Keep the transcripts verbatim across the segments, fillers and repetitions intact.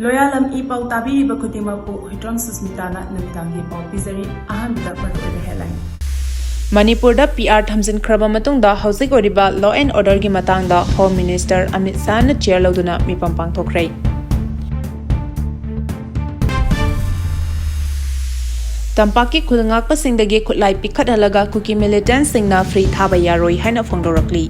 ꯂꯣꯌꯥꯂꯝ E ꯄꯥꯎ ꯇꯥꯕꯤꯔꯤꯕ ꯈꯨꯗꯤꯡꯃꯛꯄꯨ ꯍꯨꯏꯗ꯭ꯔꯣꯝ ꯁꯨꯁꯃꯤꯇꯥꯅ ꯅꯨꯃꯤꯗꯥꯡꯒꯤ ꯄꯥꯎ ꯄꯤꯖꯔꯤ꯫ ꯑꯍꯥꯟꯕꯗ ꯃꯔꯨꯑꯣꯏꯕ headline꯫ ꯃꯅꯤꯄꯨꯔꯗ P R ꯊꯝꯖꯤꯟꯈ꯭ꯔꯕ ꯃꯇꯨꯡꯗ ꯍꯧꯖꯤꯛ ꯑꯣꯏꯔꯤꯕ law and orderꯒꯤ ꯃꯇꯥꯡꯗ Home Minister ꯑꯃꯤꯠ ꯁꯥꯍꯅ chair ꯂꯧꯗꯨꯅ ꯃꯤꯐꯝ ꯄꯥꯡꯊꯣꯛꯈ꯭ꯔꯦ꯫ ꯇꯝꯄꯥꯛꯀꯤ ꯈꯨꯜ ꯉꯥꯛꯄꯁꯤꯡꯗꯒꯤ ꯈꯨꯠꯂꯥꯏ ꯄꯤꯈꯠꯍꯜꯂꯒ ꯀꯨꯀꯤ militantꯁꯤꯡꯅ free ꯊꯥꯕ ꯌꯥꯔꯣꯏ ꯍꯥꯏꯅ ꯐꯣꯡꯗꯣꯔꯛꯂꯤ꯫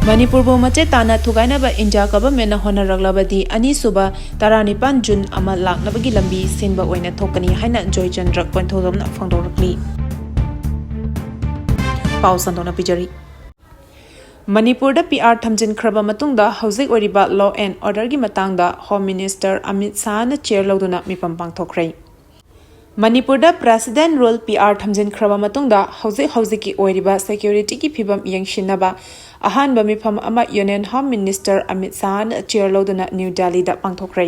ꯃꯅꯤꯄꯨꯔꯕꯨ ꯃꯆꯦꯠ ꯇꯥꯅ ꯊꯨꯒꯥꯏꯅꯕ India governmentꯅ ꯍꯣꯠꯅꯔꯛꯂꯕꯗꯤ ꯑꯅꯤꯁꯨꯕ ꯇꯔꯥꯅꯤꯄꯥꯟ June ꯑꯃ ꯂꯥꯛꯅꯕꯒꯤ ꯂꯝꯕꯤ ꯁꯤꯟꯕ ꯑꯣꯏꯅ ꯊꯣꯛꯀꯅꯤ ꯍꯥꯏꯅ ꯖꯣꯏꯆꯟꯗ꯭ꯔ ꯀꯣꯟꯊꯧꯖꯝꯅ ꯐꯣꯡꯗꯣꯔꯛꯂꯤ꯫ ꯄꯥꯎ ꯁꯟꯗꯣꯛꯅ ꯄꯤꯖꯔꯤ꯫ ꯃꯅꯤꯄꯨꯔꯗ P R ꯊꯝꯖꯤꯟꯈ꯭ꯔꯕ ꯃꯇꯨꯡꯗ ꯍꯧꯖꯤꯛ ꯑꯣꯏꯔꯤꯕ law and orderꯒꯤ ꯃꯇꯥꯡꯗ Home Minister ꯑꯃꯤꯠ ꯁꯥꯍꯅ chair ꯂꯧꯗꯨꯅ ꯃꯤꯐꯝ ꯄꯥꯡꯊꯣꯛꯈ꯭ꯔꯦ꯫ ꯃꯅꯤꯄꯨꯔꯗ President Rule P R ꯊꯝꯖꯤꯟꯈ꯭ꯔꯕ ꯃꯇꯨꯡꯗ ꯍꯧꯖꯤꯛ ꯍꯧꯖꯤꯛꯀꯤ ꯑꯣꯏꯔꯤꯕ securityꯒꯤ ꯐꯤꯕꯝ ꯌꯦꯡꯁꯤꯟꯅꯕ ꯑꯍꯥꯟꯕ ꯃꯤꯐꯝ ꯑꯃ Union Home Minister ꯑꯃꯤꯠ ꯁꯥꯍꯅ chair ꯂꯧꯗꯨꯅ ꯅ꯭ꯌꯨ ꯗꯦꯜꯂꯤꯗ ꯄꯥꯡꯊꯣꯛꯈ꯭ꯔꯦ꯫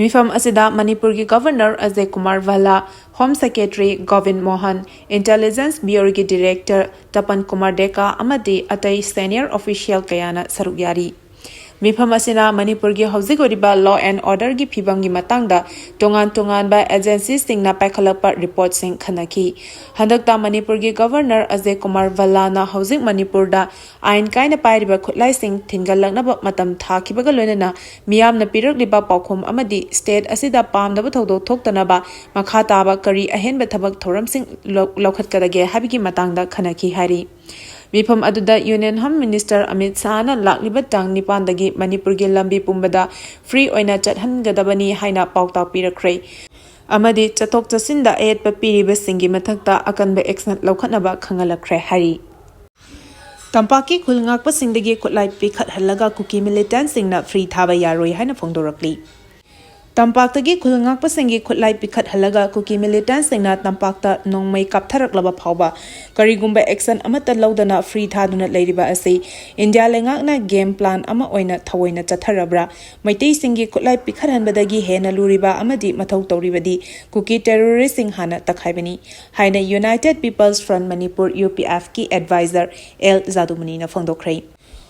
ꯃꯤꯐꯝ ꯑꯁꯤꯗ ꯃꯅꯤꯄꯨꯔꯒꯤ Governor Ajay Kumar ꯚꯜꯂꯥ, Home Secretary Gobin Mohan, Intelligence Bureauꯒꯤ Director ꯇꯄꯟ Kumar ꯗꯦꯀꯥ ꯑꯃꯗꯤ ꯑꯇꯩ senior official ꯀꯌꯥꯅ ꯁꯔꯨꯛ ꯌꯥꯔꯤ꯫ ꯃꯤꯐꯝ ꯑꯁꯤꯅ ꯃꯅꯤꯄꯨꯔꯒꯤ ꯍꯧꯖꯤꯛ ꯑꯣꯏꯔꯤꯕ law and orderꯒꯤ ꯐꯤꯕꯝꯒꯤ ꯃꯇꯥꯡꯗ ꯇꯣꯉꯥꯟ ꯇꯣꯉꯥꯟꯕ agencyꯁꯤꯡꯅ ꯄꯥꯏꯈꯠꯂꯛꯄ reportꯁꯤꯡ ꯈꯟꯅꯈꯤ꯫ ꯍꯟꯗꯛꯇ ꯃꯅꯤꯄꯨꯔꯒꯤ Governor ꯑꯖꯌ ꯀꯨꯃꯥꯔ ꯚꯜꯂꯥꯅ ꯍꯧꯖꯤꯛ ꯃꯅꯤꯄꯨꯔꯗ ꯑꯥꯏꯟ ꯀꯥꯏꯅ ꯄꯥꯏꯔꯤꯕ ꯈꯨꯠꯂꯥꯏꯁꯤꯡ ꯊꯤꯡꯒꯠꯂꯛꯅꯕ ꯃꯇꯝ ꯊꯥꯈꯤꯕꯒ ꯂꯣꯏꯅꯅ ꯃꯤꯌꯥꯝꯅ ꯄꯤꯔꯛꯂꯤꯕ ꯄꯥꯎꯈꯨꯝ ꯑꯃꯗꯤ state ꯑꯁꯤꯗ ꯄꯥꯝꯗꯕ ꯊꯧꯗꯣꯛ ꯊꯣꯛꯇꯅꯕ ꯃꯈꯥ ꯇꯥꯕ ꯀꯔꯤ ꯑꯍꯦꯟꯕ ꯊꯕꯛ ꯊꯧꯔꯝꯁꯤꯡ ꯂꯧ-, ꯂꯧꯈꯠꯀꯗꯒꯦ ꯍꯥꯏꯕꯒꯤ ꯃꯇꯥꯡꯗ ꯈꯟꯅꯈꯤ ꯍꯥꯏꯔꯤ꯫ ꯃꯤꯐꯝ ꯑꯗꯨꯗ Union Home Minister ꯑꯃꯤꯠ ꯁꯥꯍꯅ ꯂꯥꯛꯂꯤꯕ ꯇꯥꯡ ꯅꯤꯄꯥꯟꯗꯒꯤ ꯃꯅꯤꯄꯨꯔꯒꯤ ꯂꯝꯕꯤ ꯄꯨꯝꯕꯗ free ꯑꯣꯏꯅ ꯆꯠꯍꯟꯒꯗꯕꯅꯤ ꯍꯥꯏꯅ ꯄꯥꯎꯇꯥꯛ ꯄꯤꯔꯛꯈ꯭ꯔꯦ ꯑꯃꯗꯤ ꯆꯠꯊꯣꯛ ꯆꯠꯁꯤꯟꯗ ꯑꯌꯦꯠꯄ ꯄꯤꯔꯤꯕꯁꯤꯡꯒꯤ ꯃꯊꯛꯇ ꯑꯀꯟꯕ action ꯂꯧꯈꯠꯅꯕ ꯈꯪꯍꯜꯂꯛꯈ꯭ꯔꯦ ꯍꯥꯏꯔꯤ꯫ ꯇꯝꯄꯥꯛꯀꯤ ꯈꯨꯜ ꯉꯥꯛꯄꯁꯤꯡꯗꯒꯤ ꯈꯨꯠꯂꯥꯏ ꯄꯤꯈꯠꯍꯜꯂꯒ ꯀꯨꯀꯤ militantꯁꯤꯡꯅ free ꯊꯥꯕ ꯌꯥꯔꯣꯏ ꯍꯥꯏꯅ ꯐꯣꯡꯗꯣꯔꯛꯂꯤ꯫ ꯇꯝꯄꯥꯛꯇꯒꯤ ꯈꯨꯜ ꯉꯥꯛꯄꯁꯤꯡꯒꯤ ꯈꯨꯠꯂꯥꯏ ꯄꯤꯈꯠꯍꯜꯂꯒ ꯀꯨꯀꯤ militantꯁꯤꯡꯅ ꯇꯝꯄꯥꯛꯇ ꯅꯣꯡꯃꯩ ꯀꯥꯞꯊꯔꯛꯂꯕ ꯐꯥꯎꯕ ꯀꯔꯤꯒꯨꯝꯕ action ꯑꯃꯠꯇ ꯂꯧꯗꯅ free ꯊꯥꯗꯨꯅ ꯂꯩꯔꯤꯕ ꯑꯁꯤ India ꯂꯩꯉꯥꯛꯅ game plan ꯑꯃ ꯑꯣꯏꯅ ꯊꯑꯣꯏꯅ ꯆꯠꯊꯔꯕ꯭ꯔꯥ? ꯃꯩꯇꯩꯁꯤꯡꯒꯤ ꯈꯨꯠꯂꯥꯏ ꯄꯤꯈꯠꯍꯟꯕꯗꯒꯤ ꯍꯦꯟꯅ ꯂꯨꯔꯤꯕ ꯑꯃꯗꯤ ꯃꯊꯧ ꯇꯧꯔꯤꯕꯗꯤ ꯀꯨꯀꯤ terroristꯁꯤꯡ ꯍꯥꯟꯅ ꯇꯛꯈꯥꯏꯕꯅꯤ ꯍꯥꯏꯅ United People's Front Manipur, UPFꯀꯤ adviser ꯑꯦꯜ ꯖꯥꯗꯨꯃꯅꯤꯅ ꯐꯣꯡꯗꯣꯛꯈ꯭ꯔꯦ꯫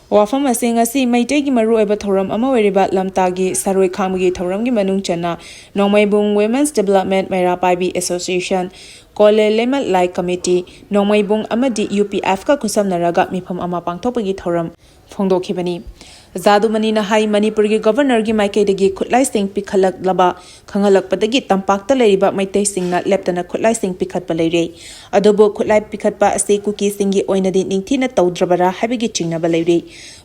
ꯋꯥꯐꯝ ꯑꯁꯤ ꯉꯁꯤ ꯃꯩꯇꯩꯒꯤ ꯃꯔꯨꯑꯣꯏꯕ ꯊꯧꯔꯝ ꯑꯃ ꯑꯣꯏꯔꯤꯕ ꯂꯝꯇꯥꯒꯤ ꯁꯔꯣꯏ ꯈꯥꯡꯕꯒꯤ ꯊꯧꯔꯝꯒꯤ ꯃꯅꯨꯡ ꯆꯟꯅ ꯅꯣꯡꯃꯩꯕꯨꯡ Women's Development ꯃꯩꯔꯥ ꯄꯥꯏꯕꯤ Association, ꯀꯣꯂꯦ ꯂꯩꯃꯠ ꯂꯥꯏ ꯀꯃꯤꯇꯤ, ꯅꯣꯡꯃꯩꯕꯨꯡ ꯑꯃꯗꯤ UPFꯀ ꯈꯨꯠꯁꯝꯅꯔꯒ ꯃꯤꯐꯝ ꯑꯃ ꯄꯥꯡꯊꯣꯛꯄꯒꯤ ꯊꯧꯔꯝ ꯐꯣꯡꯗꯣꯛꯈꯤꯕꯅꯤ꯫ ꯖꯥꯗꯨꯃꯅꯤꯅ ꯍꯥꯏ, ꯃꯅꯤꯄꯨꯔꯒꯤ ꯒꯕꯔꯅꯔꯒꯤ ꯃꯥꯏꯀꯩꯗꯒꯤ ꯈꯨꯠꯂꯥꯏꯁꯤꯡ ꯄꯤꯈꯠꯂꯛꯂꯕ ꯈꯪꯍꯜꯂꯛꯄꯗꯒꯤ ꯇꯝꯄꯥꯛꯇ ꯂꯩꯔꯤꯕ ꯃꯩꯇꯩꯁꯤꯡꯅ ꯂꯦꯞꯇꯅ ꯈꯨꯠꯂꯥꯏꯁꯤꯡ ꯄꯤꯈꯠꯄ ꯂꯩꯔꯦ꯫ ꯑꯗꯨꯕꯨ ꯈꯨꯠꯂꯥꯏ ꯄꯤꯈꯠꯄ ꯑꯁꯤ ꯀꯨꯀꯤꯁꯤꯡꯒꯤ ꯑꯣꯏꯅꯗꯤ ꯅꯤꯡꯊꯤꯅ ꯇꯧꯗ꯭ꯔꯕꯔꯥ ꯍꯥꯏꯕꯒꯤ ꯆꯤꯡꯅꯕ ꯂꯩꯔꯤ꯫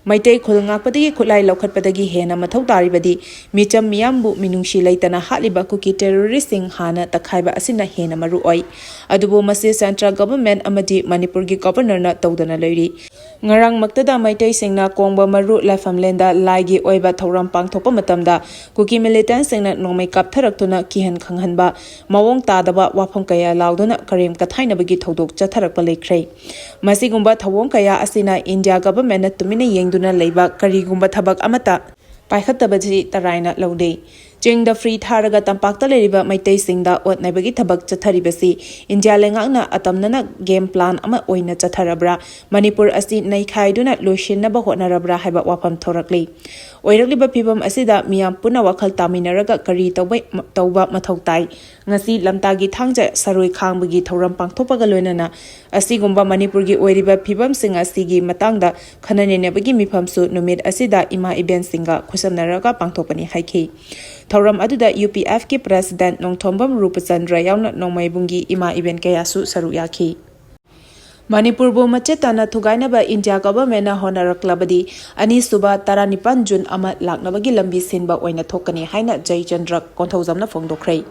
ꯃꯩꯇꯩ ꯈꯨꯜ ꯉꯥꯛꯄꯗꯒꯤ ꯈꯨꯠꯂꯥꯏ ꯂꯧꯈꯠꯄꯗꯒꯤ ꯍꯦꯟꯅ ꯃꯊꯧ ꯇꯥꯔꯤꯕꯗꯤ ꯃꯤꯆꯝ ꯃꯤꯌꯥꯝꯕꯨ ꯃꯤꯅꯨꯡꯁꯤ ꯂꯩꯇꯅ ꯍꯥꯠꯂꯤꯕ ꯀꯨꯀꯤ ꯇꯦꯔꯣꯔꯤꯁꯁꯤꯡ ꯍꯥꯟꯅ ꯇꯛꯈꯥꯏꯕ ꯑꯁꯤꯅ ꯍꯦꯟꯅ ꯃꯔꯨ ꯑꯣꯏ꯫ ꯑꯗꯨꯕꯨ ꯃꯁꯤ ꯁꯦꯟꯇ꯭ꯔꯦꯜ ꯒꯚꯔꯟꯃꯦꯟꯠ ꯑꯃꯗꯤ ꯃꯅꯤꯄꯨꯔꯒꯤ ꯒꯕꯔꯅꯔꯅ ꯇꯧꯗꯅ ꯂꯩꯔꯤ꯫ ꯉꯔꯥꯡꯃꯛꯇꯗ ꯃꯩꯇꯩꯁꯤꯡꯅ ꯀꯣꯡꯕ ꯃꯔꯨ ꯂꯥꯏꯐꯝꯂꯦꯟꯗ ꯂꯥꯏꯒꯤ ꯑꯣꯏꯕ ꯊꯧꯔꯝ ꯄꯥꯡꯊꯣꯛꯄ ꯃꯇꯝꯗ ꯀꯨꯀꯤ ꯃꯤꯂꯤꯇꯦꯟꯠꯁꯤꯡꯅ ꯅꯣꯡꯃꯩ ꯀꯥꯞꯊꯔꯛꯇꯨꯅ ꯀꯤꯍꯟ ꯈꯪꯍꯟꯕ, ꯃꯑꯣꯡ ꯇꯥꯗꯕ ꯋꯥꯐꯝ ꯀꯌꯥ ꯂꯥꯎꯗꯨꯅ ꯀꯔꯦꯝ ꯀꯊꯥꯏꯅꯕꯒꯤ ꯊꯧꯗꯣꯛ ꯆꯠꯊꯔꯛꯄ ꯂꯩꯈ꯭ꯔꯦ꯫ ꯃꯁꯤꯒꯨꯝꯕ ꯊꯧꯑꯣꯡ ꯀꯌꯥ ꯑꯁꯤꯅ ꯏꯟꯗꯤꯌꯥ ꯒꯚꯔꯟꯃꯦꯟꯠꯅ ꯇꯨꯃꯤꯟꯅ ꯌꯦꯡꯗꯨꯅ ꯂꯩꯕ ꯀꯔꯤꯒꯨꯝꯕ ꯊꯕꯛ ꯑꯃꯠꯇ ꯄꯥꯏꯈꯠꯇꯕꯁꯤ ꯇꯔꯥꯏꯅ ꯂꯧꯅꯩ꯫ ꯆꯤꯡꯗ ꯐ꯭ꯔꯤ ꯊꯥꯔꯒ ꯇꯝꯄꯥꯛꯇ ꯂꯩꯔꯤꯕ ꯃꯩꯇꯩꯁꯤꯡꯗ ꯑꯣꯠ ꯅꯩꯕꯒꯤ ꯊꯕꯛ ꯆꯠꯊꯔꯤꯕꯁꯤ ꯏꯟꯗꯤꯌꯥ ꯂꯩꯉꯥꯛꯅ ꯑꯇꯝꯅꯅ ꯒꯦꯝ ꯄ꯭ꯂꯥꯟ ꯑꯃ ꯑꯣꯏꯅ ꯆꯠꯊꯔꯕ꯭ꯔꯥ, ꯃꯅꯤꯄꯨꯔ ꯑꯁꯤ ꯅꯩꯈꯥꯏꯗꯨꯅ ꯂꯣꯏꯁꯤꯟꯅꯕ ꯍꯣꯠꯅꯔꯕ꯭ꯔꯥ ꯍꯥꯏꯕ ꯋꯥꯐꯝ ꯊꯣꯔꯛꯂꯤ꯫ ꯑꯣꯏꯔꯛꯂꯤꯕ ꯐꯤꯕꯝ ꯑꯁꯤꯗ ꯃꯤꯌꯥꯝ ꯄꯨꯟꯅ ꯋꯥꯈꯜ ꯇꯥꯃꯤꯟꯅꯔꯒ ꯀꯔꯤ ꯇꯧꯕ, ꯇꯧꯕ ꯃꯊꯧ ꯇꯥꯏ? ꯉꯁꯤ ꯂꯝꯇꯥꯒꯤ ꯊꯥꯡꯖ ꯁꯔꯣꯏ ꯈꯥꯡꯕꯒꯤ ꯊꯧꯔꯝ ꯄꯥꯡꯊꯣꯛꯄꯒ ꯂꯣꯏꯅꯅ ꯑꯁꯤꯒꯨꯝꯕ ꯃꯅꯤꯄꯨꯔꯒꯤ ꯑꯣꯏꯔꯤꯕ ꯐꯤꯕꯝꯁꯤꯡ ꯑꯁꯤꯒꯤ ꯃꯇꯥꯡꯗ ꯈꯟꯅ ꯅꯩꯅꯕꯒꯤ ꯃꯤꯐꯝꯁꯨ ꯅꯨꯃꯤꯠ ꯑꯁꯤꯗ ꯏꯃꯥ ꯏꯕꯦꯟꯁꯤꯡꯒ ꯈꯨꯠꯁꯝꯅꯔꯒ ꯄꯥꯡꯊꯣꯛꯄꯅꯤ ꯍꯥꯏꯈꯤ꯫ ꯊꯧꯔꯝ ꯑꯗꯨꯗ UPFꯀꯤ President ꯅꯣꯡꯊꯣꯝꯕꯝ ꯔꯨꯄꯆꯟꯗ꯭ꯔ ꯌꯥꯎꯅ ꯅꯣꯡꯃꯩꯕꯨꯡꯒꯤ ꯏꯃꯥ ꯏꯕꯦꯟ ꯀꯌꯥꯁꯨ ꯁꯔꯨꯛ ꯌꯥꯈꯤ꯫ ꯃꯅꯤꯄꯨꯔꯕꯨ ꯃꯆꯦꯠ ꯇꯥꯅ ꯊꯨꯒꯥꯏꯅꯕ ꯏꯟꯗꯤꯌꯥ ꯒꯚꯔꯟꯃꯦꯟꯠꯅ ꯍꯣꯠꯅꯔꯛꯂꯕꯗꯤ ꯑꯅꯤꯁꯨꯕ ꯇꯔꯥꯅꯤꯄꯥꯟ ꯖꯨꯟ ꯑꯃ ꯂꯥꯛꯅꯕꯒꯤ ꯂꯝꯕꯤ ꯁꯤꯟꯕ ꯑꯣꯏꯅ ꯊꯣꯛꯀꯅꯤ ꯍꯥꯏꯅ ꯖꯌꯆꯟꯗ꯭ꯔ ꯀꯣꯟꯊꯧꯖꯝꯅ ꯐꯣꯡꯗꯣꯛꯈ꯭ꯔꯦ꯫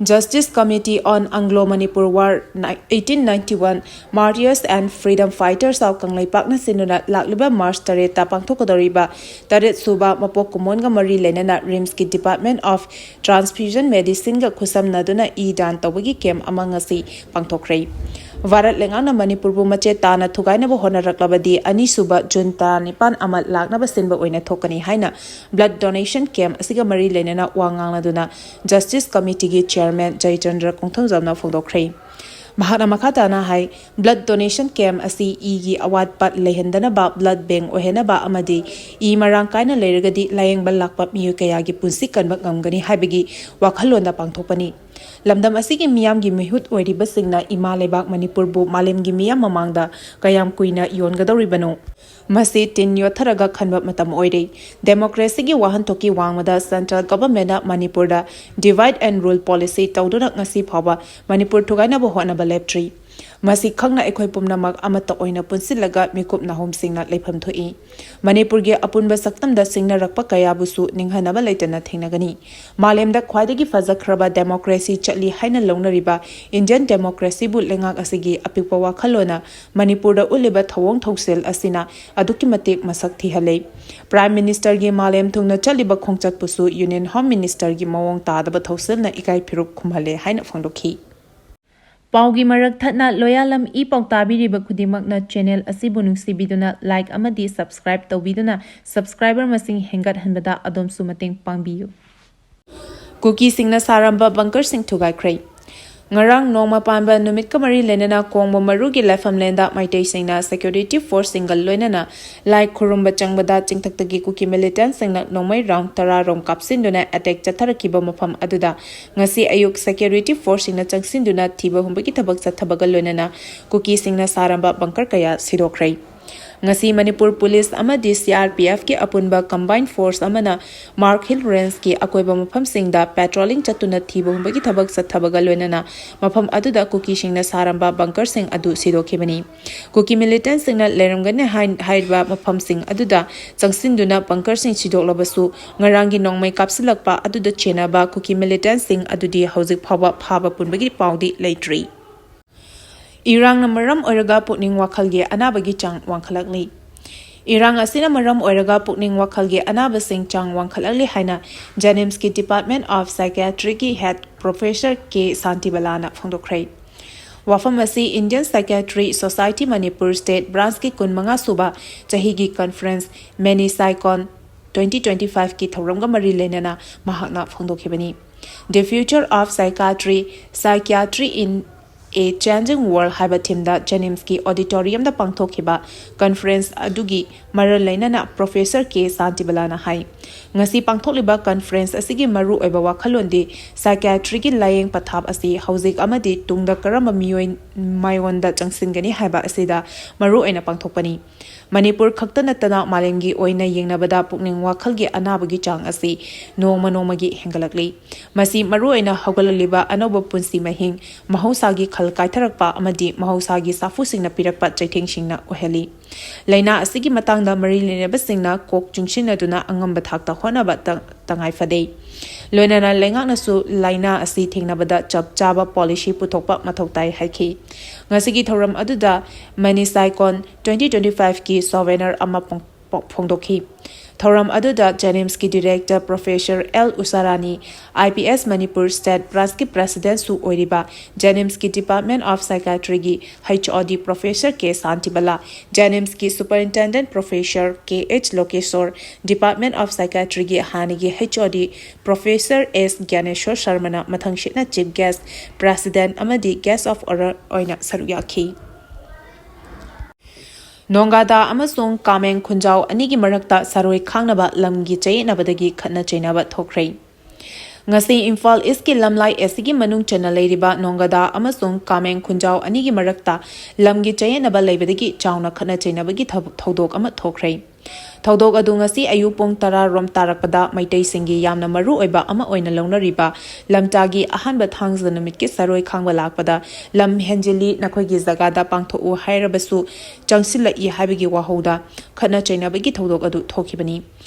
Justice Committee on Anglo-Manipur War, eighteen ninety-one Martyrs and Freedom Fighters of ꯀꯪꯂꯩꯄꯥꯛꯅ ꯁꯤꯟꯗꯨꯅ ꯂꯥꯛꯂꯤꯕ ꯃꯥꯔꯆ ꯇꯔꯦꯠꯇ ꯄꯥꯡꯊꯣꯛꯀꯗꯧꯔꯤꯕ ꯇꯔꯦꯠ ꯁꯨꯕ ꯃꯄꯣꯛ ꯀꯨꯝꯑꯣꯟꯒ ꯃꯔꯤ ꯂꯩꯅꯅ RIMSꯀꯤ Department of Transfusion Medicineꯒ ꯈꯨꯠꯁꯝꯅꯗꯨꯅ ꯏ ꯗꯥꯟ ꯇꯧꯕꯒꯤ ꯀꯦꯝꯞ ꯑꯃ ꯉꯁꯤ ꯄꯥꯡꯊꯣꯛꯈ꯭ꯔꯦ꯫ ꯚꯥꯔꯠ ꯂꯩꯉꯥꯛꯅ ꯃꯅꯤꯄꯨꯔꯕꯨ ꯃꯆꯦꯠ ꯇꯥꯅ ꯊꯨꯒꯥꯏꯅꯕ ꯍꯣꯠꯅꯔꯛꯂꯕꯗꯤ ꯑꯅꯤꯁꯨꯕ ꯖꯨꯟ ꯇꯔꯥꯅꯤꯄꯥꯟ ꯑꯃ ꯂꯥꯛꯅꯕ ꯁꯤꯟꯕ ꯑꯣꯏꯅ ꯊꯣꯛꯀꯅꯤ ꯍꯥꯏꯅ blood donation camp ꯑꯁꯤꯒ ꯃꯔꯤ ꯂꯩꯅꯅ ꯋꯥ ꯉꯥꯡꯅꯗꯨꯅ Justice Committeeꯒꯤ Chairman ꯖꯌꯆꯟꯗ꯭ꯔ ꯀꯣꯡꯊꯧꯖꯝꯅ ꯐꯣꯡꯗꯣꯛꯈ꯭ꯔꯦ꯫ ꯃꯍꯥꯛꯅ ꯃꯈꯥ ꯇꯥꯅ ꯍꯥꯏ, blood donation camp ꯑꯁꯤ ꯏꯒꯤ ꯑꯋꯥꯠꯄ ꯂꯩꯍꯟꯗꯅꯕ, blood bank ꯑꯣꯏꯍꯟꯅꯕ ꯑꯃꯗꯤ ꯏ ꯃꯔꯥꯡ ꯀꯥꯏꯅ ꯂꯩꯔꯒꯗꯤ ꯂꯥꯌꯦꯡꯕ ꯂꯥꯛꯄ ꯃꯤꯑꯣꯏ ꯀꯌꯥꯒꯤ ꯄꯨꯟꯁꯤ ꯀꯟꯕ ꯉꯝꯒꯅꯤ ꯍꯥꯏꯕꯒꯤ ꯋꯥꯈꯜꯂꯣꯟꯗ ꯄꯥꯡꯊꯣꯛꯄꯅꯤ꯫ ꯂꯝꯗꯝ ꯑꯁꯤꯒꯤ ꯃꯤꯌꯥꯝꯒꯤ ꯃꯤꯍꯨꯠ ꯑꯣꯏꯔꯤꯕꯁꯤꯡꯅ ꯏꯃꯥ ꯂꯩꯕꯥꯛ ꯃꯅꯤꯄꯨꯔꯕꯨ ꯃꯥꯂꯦꯝꯒꯤ ꯃꯤꯌꯥꯝ ꯃꯃꯥꯡꯗ ꯀꯌꯥꯝ ꯀꯨꯏꯅ ꯌꯣꯟꯒꯗꯧꯔꯤꯕꯅꯣ? ꯃꯁꯤ ꯇꯤꯟ ꯌꯣꯠꯊꯔꯒ ꯈꯟꯕ ꯃꯇꯝ ꯑꯣꯏꯔꯦ꯫ ꯗꯦꯃꯣꯀ꯭ꯔꯦꯁꯤꯒꯤ ꯋꯥꯍꯟꯊꯣꯛꯀꯤ ꯋꯥꯡꯃꯗ central governmentꯅ ꯃꯅꯤꯄꯨꯔꯗ divide and rule policy ꯇꯧꯗꯨꯅ ꯉꯁꯤ ꯐꯥꯎꯕ ꯃꯅꯤꯄꯨꯔ ꯊꯨꯒꯥꯏꯅꯕ ꯍꯣꯠꯅꯕ ꯂꯦꯞꯇ꯭ꯔꯤ꯫ ꯃꯁꯤ ꯈꯪꯅ ꯑꯩꯈꯣꯏ ꯄꯨꯝꯅꯃꯛ ꯑꯃꯠꯇ ꯑꯣꯏꯅ ꯄꯨꯟꯁꯤꯜꯂꯒ ꯃꯤꯀꯨꯞ ꯅꯥꯍꯨꯝꯁꯤꯡꯅ ꯂꯩꯐꯝ ꯊꯣꯛꯏ꯫ ꯃꯅꯤꯄꯨꯔꯒꯤ ꯑꯄꯨꯟꯕ ꯁꯛꯇꯝꯗ ꯁꯤꯡꯅꯔꯛꯄ ꯀꯌꯥꯕꯨꯁꯨ ꯅꯤꯡꯍꯟꯅꯕ ꯂꯩꯇꯅ ꯊꯦꯡꯅꯒꯅꯤ꯫ ꯃꯥꯂꯦꯝꯗ ꯈ꯭ꯋꯥꯏꯗꯒꯤ ꯐꯖꯈ꯭ꯔꯕ ꯗꯦꯃꯣꯀ꯭ꯔꯦꯁꯤ ꯆꯠꯂꯤ ꯍꯥꯏꯅ ꯂꯧꯅꯔꯤꯕ Indian democracyꯕꯨ ꯂꯩꯉꯥꯛ ꯑꯁꯤꯒꯤ ꯑꯄꯤꯛꯄ ꯋꯥꯈꯜꯂꯣꯟꯅ ꯃꯅꯤꯄꯨꯔꯗ ꯎꯠꯂꯤꯕ ꯊꯧꯑꯣꯡ ꯊꯧꯁꯤꯜ ꯑꯁꯤꯅ ꯑꯗꯨꯛꯀꯤ ꯃꯇꯤꯛ ꯃꯁꯛ ꯊꯤꯍꯜꯂꯦ꯫ Prime Ministerꯒꯤ ꯃꯥꯂꯦꯝ ꯊꯨꯡꯅ ꯆꯠꯂꯤꯕ ꯈꯣꯡꯆꯠꯄꯨꯁꯨ Union Home Ministerꯒꯤ ꯃꯑꯣꯡ ꯇꯥꯗꯕ ꯊꯧꯁꯤꯜꯅ ꯏꯀꯥꯏ ꯐꯤꯔꯨꯛ ꯈꯨꯝꯍꯜꯂꯦ ꯍꯥꯏꯅ ꯐꯣꯡꯗꯣꯛꯈꯤ꯫ ꯄꯥꯎꯒꯤ ꯃꯔꯛ ꯊꯠꯅ ꯂꯣꯌꯥꯂꯝ ꯏ ꯄꯥꯎ ꯇꯥꯕꯤꯔꯤꯕ ꯈꯨꯗꯤꯡꯃꯛꯅ channel ꯑꯁꯤꯕꯨ ꯅꯨꯡꯁꯤꯕꯤꯗꯨꯅ like ꯑꯃꯗꯤ subscribe ꯇꯧꯕꯤꯗꯨꯅ subscriber ꯃꯁꯤꯡ ꯍꯦꯟꯒꯠꯍꯟꯕꯗ ꯑꯗꯣꯝꯁꯨ ꯃꯇꯦꯡ ꯄꯥꯡꯕꯤꯌꯨ꯫ ꯀꯨꯀꯤꯁꯤꯡꯅ ꯁꯥꯔꯝꯕ bunkerꯁꯤꯡ ꯊꯨꯒꯥꯏꯈ꯭ꯔꯦ꯫ ꯉꯔꯥꯡ ꯅꯣꯡꯃ ꯄꯥꯟꯕ ꯅꯨꯃꯤꯠꯀ ꯃꯔꯤ ꯂꯩꯅꯅ ꯀꯣꯡꯕ ꯃꯔꯨꯒꯤ ꯂꯥꯏꯐꯝꯂꯦꯟꯗ ꯃꯩꯇꯩꯁꯤꯡꯅ security forceꯁꯤꯡꯒ ꯂꯣꯏꯅꯅ ꯂꯥꯏ ꯈꯨꯔꯨꯝꯕ ꯆꯪꯕꯗ ꯆꯤꯡꯊꯛꯇꯒꯤ ꯀꯨꯀꯤ militantꯁꯤꯡꯅ ꯅꯣꯡꯃꯩ round ꯇꯔꯥ ꯔꯣꯝ ꯀꯥꯞꯁꯤꯟꯗꯨꯅ attack ꯆꯠꯊꯔꯛꯈꯤꯕ ꯃꯐꯝ ꯑꯗꯨꯗ ꯉꯁꯤ ꯑꯌꯨꯛ security forceꯁꯤꯡꯅ ꯆꯪꯁꯤꯟꯗꯨꯅ ꯊꯤꯕ ꯍꯨꯝꯕꯒꯤ ꯊꯕꯛ ꯆꯠꯊꯕꯒ ꯂꯣꯏꯅꯅ ꯀꯨꯀꯤꯁꯤꯡꯅ ꯁꯥꯔꯝꯕ bunker ꯀꯌꯥ ꯁꯤꯗꯣꯛꯈ꯭ꯔꯦ꯫ ꯉꯁꯤ ꯃꯅꯤꯄꯨꯔ ꯄꯨꯂꯤꯁ ꯑꯃꯗꯤ CRPFꯀꯤ ꯑꯄꯨꯟꯕ combined force ꯑꯃꯅ ꯃꯥꯔꯛ ꯍꯤꯜ ꯔꯦꯟꯖꯀꯤ ꯑꯀꯣꯏꯕ ꯃꯐꯝꯁꯤꯡꯗ patrolling ꯆꯠꯇꯨꯅ ꯊꯤꯕ ꯍꯨꯝꯕꯒꯤ ꯊꯕꯛ ꯆꯠꯊꯕꯒ ꯂꯣꯏꯅꯅ ꯃꯐꯝ ꯑꯗꯨꯗ ꯀꯨꯀꯤꯁꯤꯡꯅ ꯁꯥꯔꯝꯕ bunkerꯁꯤꯡ ꯑꯗꯨ ꯁꯤꯗꯣꯛꯈꯤꯕꯅꯤ꯫ ꯀꯨꯀꯤ militantꯁꯤꯡꯅ ꯂꯩꯔꯝꯒꯅꯤ ꯍꯥꯏ-, ꯍꯥꯏꯔꯤꯕ ꯃꯐꯝꯁꯤꯡ ꯑꯗꯨꯗ ꯆꯪꯁꯤꯟꯗꯨꯅ bunkerꯁꯤꯡ ꯁꯤꯗꯣꯛꯂꯕꯁꯨ, ꯉꯔꯥꯡꯒꯤ ꯅꯣꯡꯃꯩ ꯀꯥꯞꯁꯤꯜꯂꯛꯄ ꯑꯗꯨꯗ ꯆꯦꯟꯅꯕ ꯀꯨꯀꯤ militantꯁꯤꯡ ꯑꯗꯨꯗꯤ ꯍꯧꯖꯤꯛ ꯐꯥꯎꯕ ꯐꯥꯕ ꯄꯨꯟꯕꯒꯤ ꯄꯥꯎꯗꯤ ꯂꯩꯇ꯭ꯔꯤ꯫ ꯏꯔꯥꯡꯅ ꯃꯔꯝ ꯑꯣꯏꯔꯒ ꯄꯨꯛꯅꯤꯡ ꯋꯥꯈꯜꯒꯤ ꯑꯅꯥꯕꯒꯤ ꯆꯥꯡ ꯋꯥꯡꯈꯠꯂꯛꯂꯤ꯫ ꯏꯔꯥꯡ ꯑꯁꯤꯅ ꯃꯔꯝ ꯑꯣꯏꯔꯒ ꯄꯨꯛꯅꯤꯡ ꯋꯥꯈꯜꯒꯤ ꯑꯅꯥꯕꯁꯤꯡ ꯆꯥꯡ ꯋꯥꯡꯈꯠꯂꯛꯂꯤ ꯍꯥꯏꯅ JNIMSꯀꯤ Department of Psychiatryꯒꯤ head professor K ꯁꯥꯟꯇꯤꯕꯂꯥꯅ ꯐꯣꯡꯗꯣꯛꯈ꯭ꯔꯦ꯫ ꯋꯥꯐꯝ ꯑꯁꯤ Indian Psychiatry Society Manipur State Branchꯀꯤ ꯀꯨꯟꯃꯉꯥ ꯁꯨꯕ ꯆꯍꯤꯒꯤ conference Mini Psychon twenty twenty-fiveꯀꯤ ꯊꯧꯔꯝꯒ ꯃꯔꯤ ꯂꯩꯅꯅ ꯃꯍꯥꯛꯅ ꯐꯣꯡꯗꯣꯛꯈꯤꯕꯅꯤ꯫ The Future of Psychiatry, Psychiatry in A Changing World ꯍꯥꯏꯕ ꯊꯤꯝꯗ JNIMSꯀꯤ auditoriumꯗ ꯄꯥꯡꯊꯣꯛꯈꯤꯕ conference ꯑꯗꯨꯒꯤ ꯃꯔꯜ ꯂꯩꯅꯅ Professor K ꯁꯥꯟꯇꯤꯕꯂꯥꯅ ꯍꯥꯏ, ꯉꯁꯤ ꯄꯥꯡꯊꯣꯛꯂꯤꯕ conference ꯑꯁꯤꯒꯤ ꯃꯔꯨꯑꯣꯏꯕ ꯋꯥꯈꯜꯂꯣꯟꯗꯤ psychiatryꯒꯤ ꯂꯥꯌꯦꯡ ꯄꯊꯥꯞ ꯑꯁꯤ ꯍꯧꯖꯤꯛ ꯑꯃꯗꯤ ꯇꯨꯡꯗ ꯀꯔꯝꯕ ꯃꯤꯑꯣꯏ ꯃꯥꯏꯑꯣꯟꯗ ꯆꯪꯁꯤꯟꯒꯅꯤ ꯍꯥꯏꯕ ꯑꯁꯤꯗ ꯃꯔꯨꯑꯣꯏꯅ ꯄꯥꯡꯊꯣꯛꯄꯅꯤ꯫ ꯃꯅꯤꯄꯨꯔ ꯈꯛꯇ ꯅꯠꯇꯅ ꯃꯥꯂꯦꯝꯒꯤ ꯑꯣꯏꯅ ꯌꯦꯡꯅꯕꯗ ꯄꯨꯛꯅꯤꯡ ꯋꯥꯈꯜꯒꯤ ꯑꯅꯥꯕꯒꯤ ꯆꯥꯡ ꯑꯁꯤ ꯅꯣꯡꯃ ꯅꯣꯡꯃꯒꯤ ꯍꯦꯟꯒꯠꯂꯛꯂꯤ꯫ ꯃꯁꯤ ꯃꯔꯨꯑꯣꯏꯅ ꯍꯧꯒꯠꯂꯛꯂꯤꯕ ꯑꯅꯧꯕ ꯄꯨꯟꯁꯤ ꯃꯍꯤꯡ, ꯃꯍꯧꯁꯥꯒꯤ ꯈꯜ ꯀꯥꯏꯊꯔꯛꯄ ꯑꯃꯗꯤ ꯃꯍꯧꯁꯥꯒꯤ ꯁꯥꯐꯨꯁꯤꯡꯅ ꯄꯤꯔꯛꯄ ꯆꯩꯊꯦꯡꯁꯤꯡꯅ ꯑꯣꯏꯍꯜꯂꯤ꯫ ꯂꯥꯏꯅꯥ ꯑꯁꯤꯒꯤ ꯃꯇꯥꯡꯗ ꯃꯔꯤ ꯂꯩꯅꯕꯁꯤꯡꯅ ꯀꯣꯛ ꯆꯨꯡꯁꯤꯟꯅꯗꯨꯅ ꯑꯉꯝꯕ ꯊꯥꯛꯇ ꯍꯣꯠꯅꯕ ꯇ-, ꯇꯉꯥꯏ ꯐꯗꯦ꯫ ꯂꯣꯏꯅꯅ ꯂꯩꯉꯥꯛꯅꯁꯨ ꯂꯥꯏꯅꯥ ꯑꯁꯤ ꯊꯦꯡꯅꯕꯗ ꯆꯞ ꯆꯥꯕ policy ꯄꯨꯊꯣꯛꯄ ꯃꯊꯧ ꯇꯥꯏ ꯍꯥꯏꯈꯤ꯫ ꯉꯁꯤꯒꯤ ꯊꯧꯔꯝ ꯑꯗꯨꯗ Manisicon twenty twenty fiveꯀꯤ souvenir ꯑꯃ ꯐꯣꯡ-, ꯐꯣꯡꯗꯣꯛꯈꯤ꯫ ꯊꯧꯔꯝ ꯑꯗꯨꯗ JNIMSꯀꯤ director Professor L ꯎꯁꯥꯔꯥꯅꯤ, IPS ꯃꯅꯤꯄꯨꯔ state branchꯀꯤ presidentꯁꯨ ꯑꯣꯏꯔꯤꯕ JNIMSꯀꯤ Department of Psychiatryꯒꯤ HOD Professor K Shantibala, JNIMSꯀꯤ superintendent Professor Kh ꯂꯣꯀꯦꯁꯣꯔ, Department of Psychiatryꯒꯤ ꯍꯥꯟꯅꯒꯤ HOD Professor S ꯒ꯭ꯌꯥꯅꯦꯁꯣꯔ ꯁꯔꯃꯅ ꯃꯊꯪꯁꯤꯠꯅ chief guest, president ꯑꯃꯗꯤ guest of honour ꯑꯣꯏꯅ ꯁꯔꯨꯛ ꯌꯥꯈꯤ꯫ ꯅꯣꯡꯒꯥꯗꯥ ꯑꯃꯁꯨꯡ ꯀꯥꯃꯦꯡ ꯈꯨꯟꯖꯥꯎ ꯑꯅꯤꯒꯤ ꯃꯔꯛꯇ ꯁꯥꯔꯣꯏ ꯈꯥꯡꯅꯕ ꯂꯝꯒꯤ ꯆꯌꯦꯠꯅꯕꯗꯒꯤ ꯈꯠꯅ ꯆꯩꯅꯕ ꯊꯣꯛꯈ꯭ꯔꯦ꯫ ꯉꯁꯤ ꯏꯝꯐꯥꯜ ꯏꯁꯀꯤ ꯂꯝꯂꯥꯏ ꯑꯦꯁꯤꯒꯤ ꯃꯅꯨꯡ ꯆꯟꯅ ꯂꯩꯔꯤꯕ ꯅꯣꯡꯒꯥꯗꯥ ꯑꯃꯁꯨꯡ ꯀꯥꯃꯦꯡ ꯈꯨꯟꯖꯥꯎ ꯑꯅꯤꯒꯤ ꯃꯔꯛꯇ ꯂꯝꯒꯤ ꯆꯌꯦꯠꯅꯕ ꯂꯩꯕꯗꯒꯤ ꯆꯥꯎꯅ ꯈꯠꯅ ꯆꯩꯅꯕꯒꯤ ꯊꯕ-, ꯊꯧꯗꯣꯛ ꯑꯃ ꯊꯣꯛꯈ꯭ꯔꯦ꯫ ꯊꯧꯗꯣꯛ ꯑꯗꯨ ꯉꯁꯤ ꯑꯌꯨꯛ ꯄꯨꯡ ꯇꯔꯥ ꯔꯣꯝ ꯇꯥꯔꯛꯄꯗ ꯃꯩꯇꯩꯁꯤꯡꯒꯤ ꯌꯥꯝꯅ ꯃꯔꯨ ꯑꯣꯏꯕ ꯑꯃ ꯑꯣꯏꯅ ꯂꯧꯅꯔꯤꯕ ꯂꯝꯇꯥꯒꯤ ꯑꯍꯥꯟꯕ ꯊꯥꯡꯖ ꯅꯨꯃꯤꯠꯀꯤ ꯁꯥꯔꯣꯏ ꯈꯥꯡꯕ ꯂꯥꯛꯄꯗ ꯂꯝ ꯍꯦꯟꯖꯤꯜꯂꯤ, ꯅꯈꯣꯏꯒꯤ ꯖꯒꯥꯗ ꯄꯥꯡꯊꯣꯛꯎ ꯍꯥꯏꯔꯕꯁꯨ ꯆꯪꯁꯤꯜꯂꯛꯏ ꯍꯥꯏꯕꯒꯤ ꯋꯥꯍꯧꯗ ꯈꯠꯅ ꯆꯩꯅꯕꯒꯤ ꯊꯧꯗꯣꯛ ꯑꯗꯨ ꯊꯣꯛꯈꯤꯕꯅꯤ꯫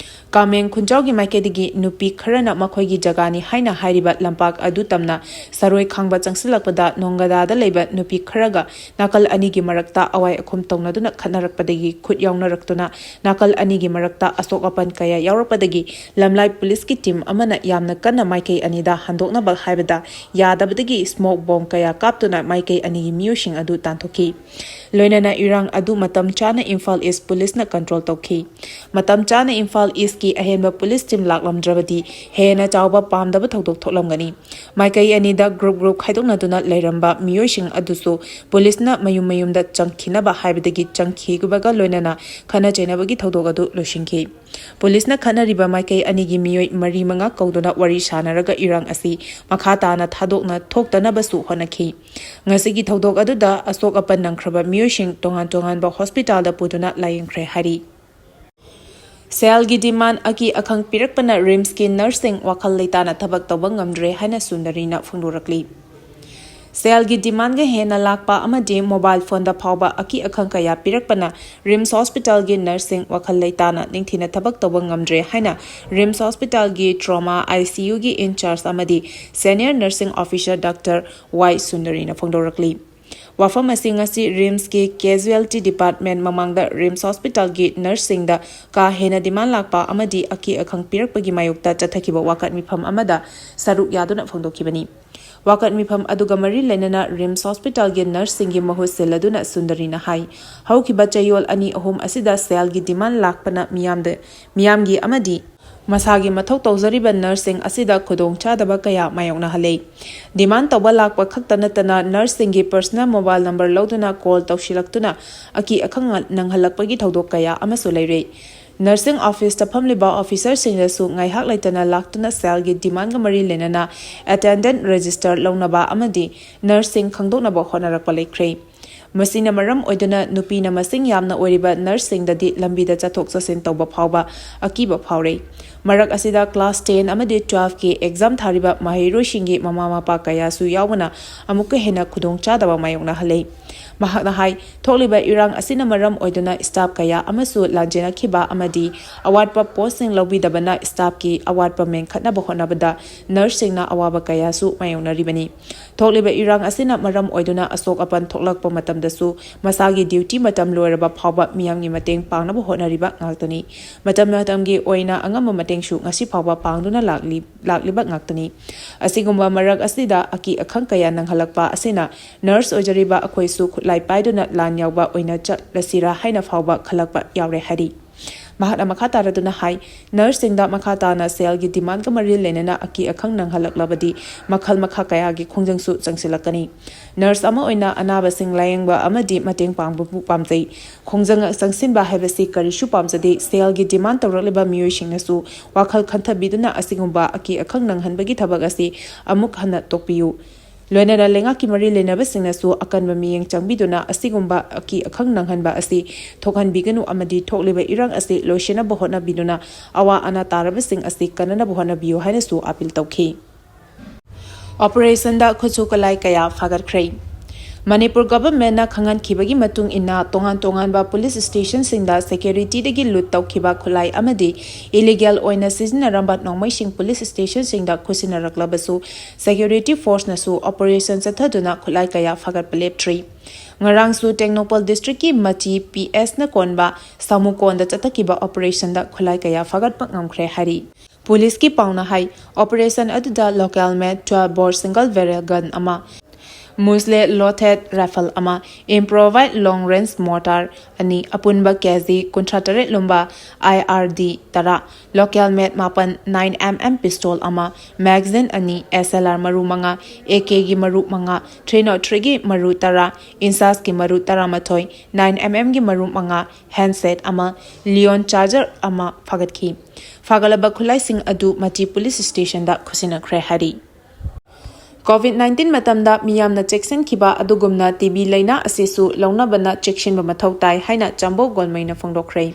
ꯀꯥꯃꯦꯡ ꯈꯨꯟꯖꯥꯎꯒꯤ ꯃꯥꯏꯀꯩꯗꯒꯤ ꯅꯨꯄꯤ ꯈꯔꯅ ꯃꯈꯣꯏꯒꯤ ꯖꯒꯥꯅꯤ ꯍꯥꯏꯅ ꯍꯥꯏꯔꯤꯕ ꯂꯝꯄꯥꯛ ꯑꯗꯨ ꯇꯝꯅ ꯁꯥꯔꯣꯏ ꯈꯥꯡꯕ ꯆꯪꯁꯤꯜꯂꯛꯄꯗ ꯅꯣꯡꯒꯗꯥꯗ ꯂꯩꯕ ꯅꯨꯄꯤ ꯈꯔꯒ ꯅꯥꯀꯜ ꯑꯅꯤꯒꯤ ꯃꯔꯛꯇ ꯑꯋꯥꯏ ꯑꯈꯨꯝ ꯇꯧꯅꯗꯨꯅ ꯈꯠꯅꯔꯛꯄꯗꯒꯤ ꯈꯨꯠ ꯌꯥꯎꯅꯔꯛꯇꯨꯅ ꯅꯥꯀꯜ ꯑꯅꯤꯒꯤ ꯃꯔꯛꯇ ꯑꯁꯣꯛ ꯑꯄꯟ ꯀꯌꯥ ꯌꯥꯎꯔꯛꯄꯗꯒꯤ ꯂꯝꯂꯥꯏ ꯄꯨꯂꯤꯁꯀꯤ ꯇꯤꯝ ꯑꯃꯅ ꯌꯥꯝꯅ ꯀꯟꯅ ꯃꯥꯏꯀꯩ ꯑꯅꯤꯗ ꯍꯟꯗꯣꯛꯅꯕ ꯍꯥꯏꯕꯗ ꯌꯥꯗꯕꯗꯒꯤ ꯁ꯭ꯃꯣꯛ ꯕꯣꯝ ꯀꯌꯥ ꯀꯥꯞꯇꯨꯅ ꯃꯥꯏꯀꯩ ꯑꯅꯤꯒꯤ ꯃꯤꯑꯣꯏꯁꯤꯡ ꯑꯗꯨ ꯇꯥꯟꯊꯣꯛꯈꯤ꯫ ꯂꯣꯏꯅꯅ ꯏꯔꯥꯡ ꯑꯗꯨ ꯃꯇꯝ ꯆꯥꯅ ꯏꯝꯐꯥꯜ ꯏꯁ ꯄꯨꯂꯤꯁꯅ ꯀꯟꯇ꯭ꯔꯣꯜ ꯇꯧꯈꯤ꯫ ꯃꯇꯝ ꯆꯥꯅ ꯏꯝꯐꯥꯜ ꯏꯁꯀꯤ ꯑꯍꯦꯟꯕ ꯄꯨꯂꯤꯁ ꯇꯤꯝ ꯂꯥꯛꯂꯝꯗ꯭ꯔꯕꯗꯤ ꯍꯦꯟꯅ ꯆꯥꯎꯕ ꯄꯥꯝꯗꯕ ꯊꯧꯗꯣꯛ ꯊꯣꯛꯂꯝꯒꯅꯤ꯫ ꯃꯥꯏꯀꯩ ꯑꯅꯤꯗ ꯒ꯭ꯔꯨꯞ ꯒ꯭ꯔꯨꯞ ꯈꯥꯏꯗꯣꯛꯅꯗꯨꯅ ꯂꯩꯔꯝꯕ ꯃꯤꯑꯣꯏꯁꯤꯡ ꯑꯗꯨꯁꯨ ꯄꯨꯂꯤꯁꯅ ꯃꯌꯨꯝ ꯃꯌꯨꯝꯗ ꯆꯪꯈꯤꯅꯕ ꯍꯥꯏꯕꯗꯒꯤ ꯆꯪꯈꯤꯕꯒ ꯂꯣꯏꯅꯅ ꯈꯠꯅ ꯆꯩꯅꯕꯒꯤ ꯊꯧꯗꯣꯛ ꯑꯗꯨ ꯂꯣꯏꯁꯤꯟꯈꯤ꯫ ꯄꯨꯂꯤꯁꯅ ꯈꯠꯅꯔꯤꯕ ꯃꯥꯏꯀꯩ ꯑꯅꯤꯒꯤ ꯃꯤꯑꯣꯏ ꯃꯔꯤ ꯃꯉꯥ ꯀꯧꯗꯨꯅ ꯋꯥꯔꯤ ꯁꯥꯅꯔꯒ ꯏꯔꯥꯡ ꯑꯁꯤ ꯃꯈꯥ ꯇꯥꯅ ꯊꯥꯗꯣꯛꯅ ꯊꯣꯛꯇꯅꯕꯁꯨ ꯍꯣꯠꯅꯈꯤ꯫ ꯉꯁꯤꯒꯤ ꯊꯧꯗꯣꯛ ꯑꯗꯨꯗ ꯑꯁꯣꯛ ꯑꯄꯟ ꯅꯪꯈ꯭ꯔꯕ ꯃꯤꯑꯣꯏꯁꯤꯡ ꯇꯣꯉꯥꯟ ꯇꯣꯉꯥꯟꯕ ꯍꯣꯁꯄꯤꯇꯥꯜꯗ ꯄꯨꯗꯨꯅ ꯂꯥꯌꯦꯡꯈ꯭ꯔꯦ ꯍꯥꯏꯔꯤ꯫ ꯁꯦꯜꯒꯤ ꯗꯤꯃꯥꯟ ꯑꯀꯤ ꯑꯈꯪ ꯄꯤꯔꯛꯄꯅ ꯔꯤꯝꯁꯀꯤ ꯅꯔꯁꯁꯤꯡ ꯋꯥꯈꯜ ꯂꯩꯇꯥꯅ ꯊꯕꯛ ꯇꯧꯕ ꯉꯝꯗ꯭ꯔꯦ ꯍꯥꯏꯅ ꯁꯨꯟꯗꯔꯤꯅ ꯐꯣꯡꯗꯣꯔꯛꯂꯤ꯫ ꯁꯦꯜꯒꯤ ꯗꯤꯃꯥꯟꯒ ꯍꯦꯟꯅ ꯂꯥꯛꯄ ꯑꯃꯗꯤ ꯃꯣꯕꯥꯏꯜ ꯐꯣꯟꯗ ꯐꯥꯎꯕ ꯑꯀꯤ ꯑꯈꯪ ꯀꯌꯥ ꯄꯤꯔꯛꯄꯅ ꯔꯤꯝꯁ ꯍꯣꯁꯄꯤꯇꯥꯜꯒꯤ ꯅꯔꯁꯁꯤꯡ ꯋꯥꯈꯜ ꯂꯩꯇꯥꯅ ꯅꯤꯡꯊꯤꯅ ꯊꯕꯛ ꯇꯧꯕ ꯉꯝꯗ꯭ꯔꯦ ꯍꯥꯏꯅ ꯔꯤꯝꯁ ꯍꯣꯁꯄꯤꯇꯥꯜꯒꯤ ꯇ꯭ꯔꯣꯃꯥ ꯑꯥꯏ ꯁꯤ ꯌꯨꯒꯤ ꯏꯟꯆꯥꯔꯖ ꯑꯃꯗꯤ ꯁꯦꯅꯤꯌꯔ ꯅꯔꯁꯤꯡ ꯑꯣꯐꯤꯁꯔ ꯗꯥꯛꯇꯔ ꯋꯥꯏ ꯁꯨꯟꯗꯔꯤꯅ ꯐꯣꯡꯗꯣꯔꯛꯂꯤ꯫ ꯋꯥꯐꯝ ꯑꯁꯤ ꯉꯁꯤ ꯔꯤꯝꯁꯀꯤ ꯀꯦꯖꯨꯋꯦꯜꯇꯤ ꯗꯤꯄꯥꯔꯠꯃꯦꯟ ꯃꯃꯥꯡꯗ ꯔꯤꯝꯁ ꯍꯣꯁꯄꯤꯇꯥꯜꯒꯤ ꯅꯔꯁꯁꯤꯡꯗ ꯀꯥ ꯍꯦꯟꯅ ꯗꯤꯃꯥꯟ ꯂꯥꯛꯄ ꯑꯃꯗꯤ ꯑꯀꯤ ꯑꯈꯪ ꯄꯤꯔꯛꯄꯒꯤ ꯃꯥꯌꯣꯛꯇ ꯆꯠꯊꯈꯤꯕ ꯋꯥꯀꯠ ꯃꯤꯐꯝ ꯑꯃꯗ ꯁꯔꯨꯛ ꯌꯥꯗꯨꯅ ꯐꯣꯡꯗꯣꯛꯈꯤꯕꯅꯤ꯫ ꯋꯥꯀꯠ ꯃꯤꯐꯝ ꯑꯗꯨꯒ ꯃꯔꯤ ꯂꯩꯅꯅ ꯔꯤꯝꯁ ꯍꯣꯁꯄꯤꯇꯥꯜꯒꯤ ꯅꯔꯁꯁꯤꯡꯒꯤ ꯃꯍꯨꯠ ꯁꯤꯜꯂꯗꯨꯅ ꯁꯨꯟꯗꯔꯤꯅ ꯍꯥꯏ, ꯍꯧꯈꯤꯕ ꯆꯌꯣꯜ ꯑꯅꯤ ꯑꯍꯨꯝ ꯑꯁꯤꯗ ꯁꯦꯜꯒꯤ ꯗꯤꯃꯥꯟ ꯂꯥꯛꯄꯅ ꯃꯤꯌꯥꯝꯗ, ꯃꯤꯌꯥꯝꯒꯤ ꯑꯃꯗꯤ ꯃꯁꯥꯒꯤ ꯃꯊꯧ ꯇꯧꯖꯔꯤꯕ ꯅꯔꯁꯁꯤꯡ ꯑꯁꯤꯗ ꯈꯨꯗꯣꯡꯆꯥꯗꯕ ꯀꯌꯥ ꯃꯥꯌꯣꯛꯅꯍꯜꯂꯦ꯫ ꯗꯤꯃꯥꯟ ꯇꯧꯕ ꯂꯥꯛꯄ ꯈꯛꯇ ꯅꯠꯇꯅ ꯅꯔꯁꯁꯤꯡꯒꯤ ꯄꯔꯁꯅꯦꯜ ꯃꯣꯕꯥꯏꯜ ꯅꯝꯕꯔ ꯂꯧꯗꯨꯅ ꯀꯣꯜ ꯇꯧꯁꯤꯜꯂꯛꯇꯨꯅ ꯑꯀꯤ ꯑꯈꯪ ꯅꯪꯍꯜꯂꯛꯄꯒꯤ ꯊꯧꯗꯣꯛ ꯀꯌꯥ ꯑꯃꯁꯨ ꯂꯩꯔꯦ꯫ ꯅꯔꯁꯤꯡ ꯑꯣꯐꯤꯁꯇ ꯐꯝꯂꯤꯕ ꯑꯣꯐꯤꯁꯔꯁꯤꯡꯗꯁꯨ ꯉꯥꯏꯍꯥꯛ ꯂꯩꯇꯅ ꯂꯥꯛꯇꯨꯅ ꯁꯦꯜꯒꯤ ꯗꯤꯃꯥꯟꯒ ꯃꯔꯤ ꯂꯩꯅꯅ ꯑꯦꯇꯦꯟꯗꯦꯟ ꯔꯦꯖꯤꯁꯇꯔ ꯂꯧꯅꯕ ꯑꯃꯗꯤ ꯅꯔꯁꯁꯤꯡ ꯈꯪꯗꯣꯛꯅꯕ ꯍꯣꯠꯅꯔꯛꯄ ꯂꯩꯈ꯭ꯔꯦ꯫ ꯃꯁꯤꯅ ꯃꯔꯝ ꯑꯣꯏꯗꯨꯅ ꯅꯨꯄꯤꯅ ꯃꯁꯤꯡ ꯌꯥꯝꯅ ꯑꯣꯏꯔꯤꯕ ꯅꯔꯁꯁꯤꯡꯗꯗꯤ ꯂꯝꯕꯤꯗ ꯆꯠꯊꯣꯛ ꯆꯠꯁꯤꯟ ꯇꯧꯕ ꯐꯥꯎꯕ ꯑꯀꯤꯕ ꯐꯥꯎꯔꯦ꯫ ꯃꯔꯛ ꯑꯁꯤꯗ ꯀ꯭ꯂꯥꯁ ꯇꯦꯟ ꯑꯃꯗꯤ ꯇꯨꯋꯦꯜꯐꯀꯤ ꯑꯦꯛꯖꯥꯝ ꯊꯥꯔꯤꯕ ꯃꯍꯩꯔꯣꯏꯁꯤꯡꯒꯤ ꯃꯃꯥ ꯃꯄꯥ ꯀꯌꯥꯁꯨ ꯌꯥꯎꯕꯅ ꯑꯃꯨꯛꯀ ꯍꯦꯟꯅ ꯈꯨꯗꯣꯡꯆꯥꯗꯕ ꯃꯥꯌꯣꯛꯅꯍꯜꯂꯦ꯫ ꯃꯍꯥꯛꯅ ꯍꯥꯏ, ꯊꯣꯛꯂꯤꯕ ꯏꯔꯥꯡ ꯑꯁꯤꯅ ꯃꯔꯝ ꯑꯣꯏꯗꯨꯅ staff ꯀꯌꯥ ꯑꯃꯁꯨ ꯂꯥꯟꯖꯦꯟꯅꯈꯤꯕ ꯑꯃꯗꯤ ꯑꯋꯥꯠꯄ postꯁꯤꯡ ꯂꯧꯕꯤꯗꯕꯅ staffꯀꯤ ꯑꯋꯥꯠꯄ ꯃꯦꯟꯈꯠꯅꯕ ꯍꯣꯠꯅꯕꯗ nurseꯁꯤꯡꯅ ꯑꯋꯥꯕ ꯀꯌꯥꯁꯨ ꯃꯥꯌꯣꯛꯅꯔꯤꯕꯅꯤ꯫ ꯊꯣꯛꯂꯤꯕ ꯏꯔꯥꯡ ꯑꯁꯤꯅ ꯃꯔꯝ ꯑꯣꯏꯗꯨꯅ ꯑꯁꯣꯛ ꯑꯄꯟ ꯊꯣꯛꯂꯛꯄ ꯃꯇꯝꯗꯁꯨ ꯃꯁꯥꯒꯤ duty ꯃꯇꯝ ꯂꯣꯏꯔꯕ ꯐꯥꯎꯕ ꯃꯤꯌꯥꯝꯒꯤ ꯃꯇꯦꯡ ꯄꯥꯡꯅꯕ ꯍꯣꯠꯅꯔꯤꯕ ꯉꯥꯛꯇꯅꯤ꯫ ꯃꯇꯝ ꯃꯇꯝꯒꯤ ꯑꯣꯏꯅ ꯑꯉꯝꯕ ꯃꯇꯦꯡꯁꯨ ꯉꯁꯤ ꯐꯥꯎꯕ ꯄꯥꯡꯗꯨꯅ ꯂꯥꯛꯂꯤ-, ꯂꯥꯛꯂꯤꯕ ꯉꯥꯛꯇꯅꯤ꯫ ꯑꯁꯤꯒꯨꯝꯕ ꯃꯔꯛ ꯑꯁꯤꯗ ꯑꯀꯤ ꯑꯈꯪ ꯀꯌꯥ ꯅꯪꯍꯜꯂꯛꯄ ꯑꯁꯤꯅ nurse ꯑꯣꯏꯖꯔꯤꯕ ꯑꯩꯈꯣꯏꯁꯨ ꯈꯨꯠꯂꯥꯏ ꯄꯥꯏꯗꯨꯅ ꯂꯥꯟ ꯌꯥꯎꯕ ꯑꯣꯏꯅ ꯆꯠꯂꯁꯤꯔꯥ ꯍꯥꯏꯅ ꯐꯥꯎꯕ ꯈꯜꯂꯛꯄ ꯌꯥꯎꯔꯦ ꯍꯥꯏꯔꯤ꯫ ꯃꯍꯥꯛꯅ ꯃꯈꯥ ꯇꯥꯔꯗꯨꯅ ꯍꯥꯏ, nurseꯁꯤꯡꯗ ꯃꯈꯥ ꯇꯥꯅ ꯁꯦꯜꯒꯤ demandꯒ ꯃꯔꯤ ꯂꯩꯅꯅ ꯑꯀꯤ ꯑꯈꯪ ꯅꯪꯍꯜꯂꯛꯂꯕꯗꯤ ꯃꯈꯜ ꯃꯈꯥ ꯀꯌꯥꯒꯤ ꯈꯣꯡꯖꯪꯁꯨ ꯆꯪꯁꯤꯜꯂꯛꯀꯅꯤ꯫ Nurse ꯑꯃ ꯑꯣꯏꯅ ꯑꯅꯥꯕꯁꯤꯡ ꯂꯥꯌꯦꯡꯕ ꯑꯃꯗꯤ ꯃꯇꯦꯡ ꯄꯥꯡꯕꯕꯨ ꯄꯥꯝꯖꯩ꯫ ꯈꯣꯡꯖꯪ ꯆꯪꯁꯤꯟꯕ ꯍꯥꯏꯕꯁꯤ ꯀꯔꯤꯁꯨ ꯄꯥꯝꯖꯗꯦ꯫ ꯁꯦꯜꯒꯤ demand ꯇꯧꯔꯛꯂꯤꯕ ꯃꯤꯑꯣꯏꯁꯤꯡꯅꯁꯨ ꯋꯥꯈꯜ ꯈꯟꯊꯕꯤꯗꯨꯅ ꯑꯁꯤꯒꯨꯝꯕ ꯑꯀꯤ ꯑꯈꯪ ꯅꯪꯍꯟꯕꯒꯤ ꯊꯕꯛ ꯑꯁꯤ ꯑꯃꯨꯛ ꯍꯟꯅ ꯇꯣꯛꯄꯤꯌꯨ꯫ ꯂꯣꯏꯅꯅ ꯂꯩꯉꯥꯛꯀꯤ ꯃꯔꯤ ꯂꯩꯅꯕꯁꯤꯡꯅꯁꯨ ꯑꯀꯟꯕ ꯃꯤꯠꯌꯦꯡ ꯆꯪꯕꯤꯗꯨꯅ ꯑꯁꯤꯒꯨꯝꯕ ꯑꯀꯤ ꯑꯈꯪ ꯅꯪꯍꯟꯕ ꯑꯁꯤ ꯊꯣꯛꯍꯟꯕꯤꯒꯅꯨ ꯑꯃꯗꯤ ꯊꯣꯛꯂꯤꯕ ꯏꯔꯥꯡ ꯑꯁꯤ ꯂꯣꯏꯁꯤꯟꯅꯕ ꯍꯣꯠꯅꯕꯤꯗꯨꯅ ꯑꯋꯥ ꯑꯅꯥ ꯇꯥꯔꯕꯁꯤꯡ ꯑꯁꯤ ꯀꯟꯅꯅꯕ ꯍꯣꯠꯅꯕꯤꯌꯨ ꯍꯥꯏꯅꯁꯨ appeal ꯇꯧꯈꯤ꯫ Operationꯗ ꯈꯨꯠꯁꯨ ꯈꯨꯠꯂꯥꯏ ꯀꯌꯥ ꯐꯥꯒꯠꯈ꯭ꯔꯦ꯫ ꯃꯅꯤꯄꯨꯔ governmentꯅ ꯈꯪꯍꯟꯈꯤꯕꯒꯤ ꯃꯇꯨꯡ ꯏꯟꯅ, ꯇꯣꯉꯥꯟ ꯇꯣꯉꯥꯟꯕ police stationꯁꯤꯡꯗ securityꯗꯒꯤ loot ꯇꯧꯈꯤꯕ ꯈꯨꯠꯂꯥꯏ ꯑꯃꯗꯤ illegal ꯑꯣꯏꯅ ꯁꯤꯖꯤꯟꯅꯔꯝꯕ ꯅꯣꯡꯃꯩꯁꯤꯡ police stationꯁꯤꯡꯗ ꯈꯨꯠꯁꯤꯟꯅꯔꯛꯂꯕꯁꯨ, security forceꯅꯁꯨ operation ꯆꯠꯊꯗꯨꯅ ꯈꯨꯠꯂꯥꯏ ꯀꯌꯥ ꯐꯥꯒꯠꯄ ꯂꯦꯞꯇ꯭ꯔꯤ꯫ ꯉꯔꯥꯡꯁꯨ ꯇꯦꯡꯅꯧꯄꯜ districtꯀꯤ ꯃꯆꯤ PSꯅ ꯀꯣꯟꯕ ꯁꯥꯃꯨꯀꯣꯟꯗ ꯆꯠꯊꯈꯤꯕ operationꯗ ꯈꯨꯠꯂꯥꯏ ꯀꯌꯥ ꯐꯥꯒꯠꯄ ꯉꯝꯈ꯭ꯔꯦ ꯍꯥꯏꯔꯤ꯫ Policeꯀꯤ ꯄꯥꯎꯅ ꯍꯥꯏ, operation ꯑꯗꯨꯗ local made twelve bore single barrel gun ꯑꯃ, muzzle loaded rifle ꯑꯃ, improvised long range mortar ꯑꯅꯤ, ꯑꯄꯨꯟꯕ KG ꯀꯨꯟꯊ꯭ꯔꯥ ꯇꯔꯦꯠ ꯂꯨꯝꯕ IRD ꯇꯔꯥ, local made ꯃꯥꯄꯟ, nine MM pistol ꯑꯃ, magazine ꯑꯅꯤ, SLR ꯃꯔꯨ ꯃꯉꯥ, AKꯒꯤ ꯃꯔꯨ ꯃꯉꯥ, three nought threeꯒꯤ ꯃꯔꯨ ꯇꯔꯥ, INSASꯀꯤ ꯃꯔꯨ ꯇꯔꯥꯃꯥꯊꯣꯏ, nine MMꯒꯤ ꯃꯔꯨ ꯃꯉꯥ, handset ꯑꯃ, Leon charger ꯑꯃ ꯐꯥꯒꯠꯈꯤ꯫ ꯐꯥꯒꯠꯂꯕ ꯈꯨꯠꯂꯥꯏꯁꯤꯡ ꯑꯗꯨ ꯃꯆꯤ police stationꯗ ꯈꯨꯠꯁꯤꯟꯅꯈ꯭ꯔꯦ ꯍꯥꯏꯔꯤ꯫ COVID nineteen ꯃꯇꯝꯗ ꯃꯤꯌꯥꯝꯅ ꯆꯦꯛꯁꯤꯟꯈꯤꯕ ꯑꯗꯨꯒꯨꯝꯅ TB ꯂꯥꯏꯅꯥ ꯑꯁꯤꯁꯨ ꯂꯧꯅꯕꯅ ꯆꯦꯛꯁꯤꯟꯕ ꯃꯊꯧ ꯇꯥꯏ ꯍꯥꯏꯅ ꯆꯥꯝꯕꯧ ꯒꯣꯜꯃꯩꯅ ꯐꯣꯡꯗꯣꯛꯈ꯭ꯔꯦ꯫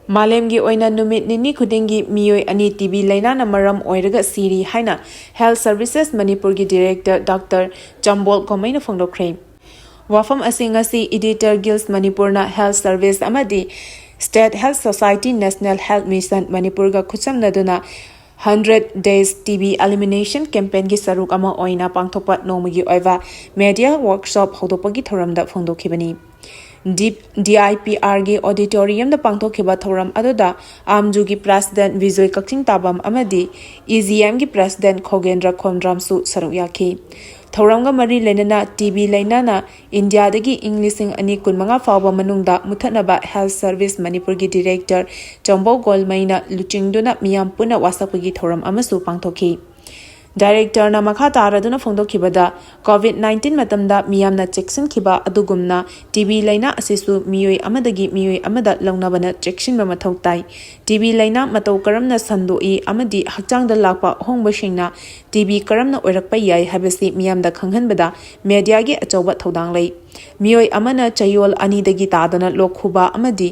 ꯃꯥꯂꯦꯝꯒꯤ ꯑꯣꯏꯅ ꯅꯨꯃꯤꯠ ꯅꯤꯅꯤ ꯈꯨꯗꯤꯡꯒꯤ ꯃꯤꯑꯣꯏ ꯑꯅꯤ TB ꯂꯥꯏꯅꯥꯅ ꯃꯔꯝ ꯑꯣꯏꯔꯒ ꯁꯤꯔꯤ ꯍꯥꯏꯅ Health Services ꯃꯅꯤꯄꯨꯔꯒꯤ director Doctor ꯆꯥꯝꯕꯧ ꯒꯣꯜꯃꯩꯅ ꯐꯣꯡꯗꯣꯛꯈ꯭ꯔꯦ꯫ ꯋꯥꯐꯝ ꯑꯁꯤ ꯉꯁꯤ Editor Guild Manipurꯅ Health Service ꯑꯃꯗꯤ State Health Society National Health Mission ꯃꯅꯤꯄꯨꯔꯒ ꯈꯨꯠꯁꯝꯅꯗꯨꯅ hundred days T B elimination campaignꯒꯤ ꯁꯔꯨꯛ ꯑꯃ ꯑꯣꯏꯅ ꯄꯥꯡꯊꯣꯛꯄ ꯅꯣꯡꯃꯒꯤ ꯑꯣꯏꯕ media workshop ꯍꯧꯗꯣꯛꯄꯒꯤ ꯊꯧꯔꯝꯗ ꯐꯣꯡꯗꯣꯛꯈꯤꯕꯅꯤ꯫ ꯗꯤꯞ DIPRꯒꯤ auditoriumꯗ ꯄꯥꯡꯊꯣꯛꯈꯤꯕ ꯊꯧꯔꯝ ꯑꯗꯨꯗ AAMJUꯒꯤ President ꯕꯤꯖꯣꯏ ꯀꯛꯆꯤꯡ ꯇꯥꯕꯝ ꯑꯃꯗꯤ EGMꯒꯤ President ꯈꯣꯒꯦꯟꯗ꯭ꯔ ꯈꯣꯟꯗ꯭ꯔꯥꯝꯁꯨ ꯁꯔꯨꯛ ꯌꯥꯈꯤ꯫ ꯊꯧꯔꯝꯒ ꯃꯔꯤ ꯂꯩꯅꯅ T B ꯂꯥꯏꯅꯥꯅ ꯏꯟꯗꯤꯌꯥꯗꯒꯤ ꯏꯪ ꯂꯤꯁꯤꯡ ꯑꯅꯤ ꯀꯨꯟꯃꯉꯥ ꯐꯥꯎꯕ ꯃꯅꯨꯡꯗ ꯃꯨꯊꯠꯅꯕ Health Service ꯃꯅꯤꯄꯨꯔꯒꯤ Director ꯆꯣꯝꯕꯧ ꯒꯣꯜꯃꯩꯅ ꯂꯨꯆꯤꯡꯗꯨꯅ ꯃꯤꯌꯥꯝ ꯄꯨꯟꯅ ꯋꯥꯁꯛꯄꯒꯤ ꯊꯧꯔꯝ ꯑꯃꯁꯨ ꯄꯥꯡꯊꯣꯛꯈꯤ꯫ Directorꯅ ꯃꯈꯥ ꯇꯥꯔꯗꯨꯅ ꯐꯣꯡꯗꯣꯛꯈꯤꯕꯗ, COVID nineteen ꯃꯇꯝꯗ ꯃꯤꯌꯥꯝꯅ ꯆꯦꯛꯁꯤꯟꯈꯤꯕ ꯑꯗꯨꯒꯨꯝꯅ T B ꯂꯥꯏꯅꯥ ꯑꯁꯤꯁꯨ ꯃꯤꯑꯣꯏ ꯑꯃꯗꯒꯤ ꯃꯤꯑꯣꯏ ꯑꯃꯗ ꯂꯧꯅꯕꯅ ꯆꯦꯛꯁꯤꯟꯕ ꯃꯊꯧ ꯇꯥꯏ꯫ T B ꯂꯥꯏꯅꯥ ꯃꯇꯧ ꯀꯔꯝꯅ ꯁꯟꯗꯣꯛꯏ ꯑꯃꯗꯤ ꯍꯛꯆꯥꯡꯗ ꯂꯥꯛꯄ ꯑꯍꯣꯡꯕꯁꯤꯡꯅ T B ꯀꯔꯝꯅ ꯑꯣꯏꯔꯛꯄ ꯌꯥꯏ ꯍꯥꯏꯕꯁꯤ ꯃꯤꯌꯥꯝꯗ ꯈꯪꯍꯟꯕꯗ mediaꯒꯤ ꯑꯆꯧꯕ ꯊꯧꯗꯥꯡ ꯂꯩ꯫ ꯃꯤꯑꯣꯏ ꯑꯃꯅ ꯆꯌꯣꯜ ꯑꯅꯤꯗꯒꯤ ꯇꯥꯗꯅ ꯂꯣꯛ ꯈꯨꯕ ꯑꯃꯗꯤ